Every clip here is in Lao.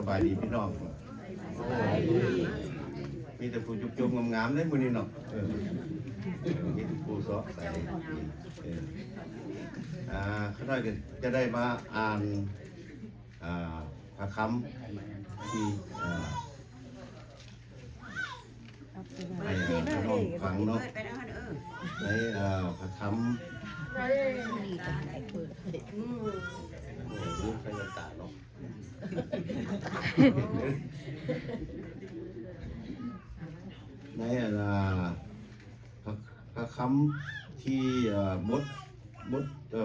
ສະບາຍດີພີ່ນ້ອງ. ໂອ້ ມີແຕ່ຜູ້ຈົບໆ ງາມໆ ເດ້ມື້ນີ້ເນາະ. ເອີ ມີແຕ່ຜູ້ຊອກໃສ່. ເອີ ອ່າ ຂ້ານ້ອຍກໍຈະໄດ້ມາອ່ານ ອ່າ ພະຄຳທີ່ ອ່າ ໃຫ້ພີ່ນ້ອງຟັງເນາະ ໃນ ເອີ ພະຄຳ ອືມ ໂອ້ ໃສ່ແວ່ນຕາເນາະ ໃນ ອ່າ ພະ ພະຄຳທີ່ ເອີ ບົດ ບົດ ເອີ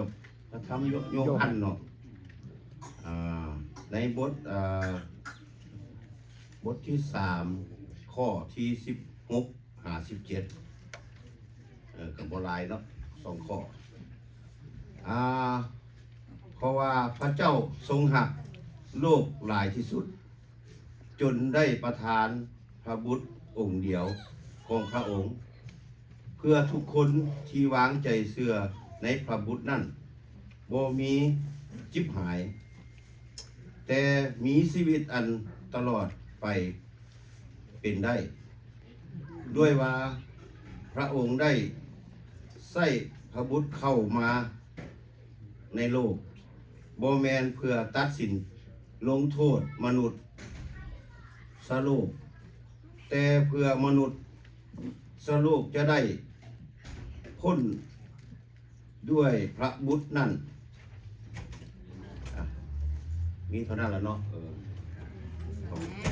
ພະທຳໂຍ ໂຍຮັນເນາະ ອ່າ ໃນບົດ ອ່າ ບົດທີສາມ ຂໍ້ທີສິບຫົກຫາສິບເຈັດ ເອີ ກໍບໍ່ຫຼາຍເນາະ ສອງຂໍ້ ອ່າ ເພາະວ່າພະເຈົ້າຊົງຮັກໂລກຫຼາຍທີ່ສຸດ ຈົນໄດ້ປະທານພະບຸດອົງດຽວຂອງພະອົງ ເພື່ອທຸກຄົນທີ່ວາງໃຈເຊື່ອໃນພະບຸດນັ້ນ ບໍ່ມີຈິບຫາຍ ແຕ່ມີຊີວິດອັນຕະຫຼອດໄປເປັນໄດ້ ດ້ວຍວ່າພະອົງໄດ້ໃຊ້ພະບຸດເຂົ້າມາ ໃນໂລກ ບໍ່ແມ່ນເພື່ອຕັດສິນລົງໂທດມະນຸດຊະໂລກ ແຕ່ເພື່ອມະນຸດຊະໂລກຈະໄດ້ພົ້ນດ້ວຍພະບຸດນັ້ນ. ອ່ະ ມີເທົ່ານັ້ນລະເນາະ. ເອີ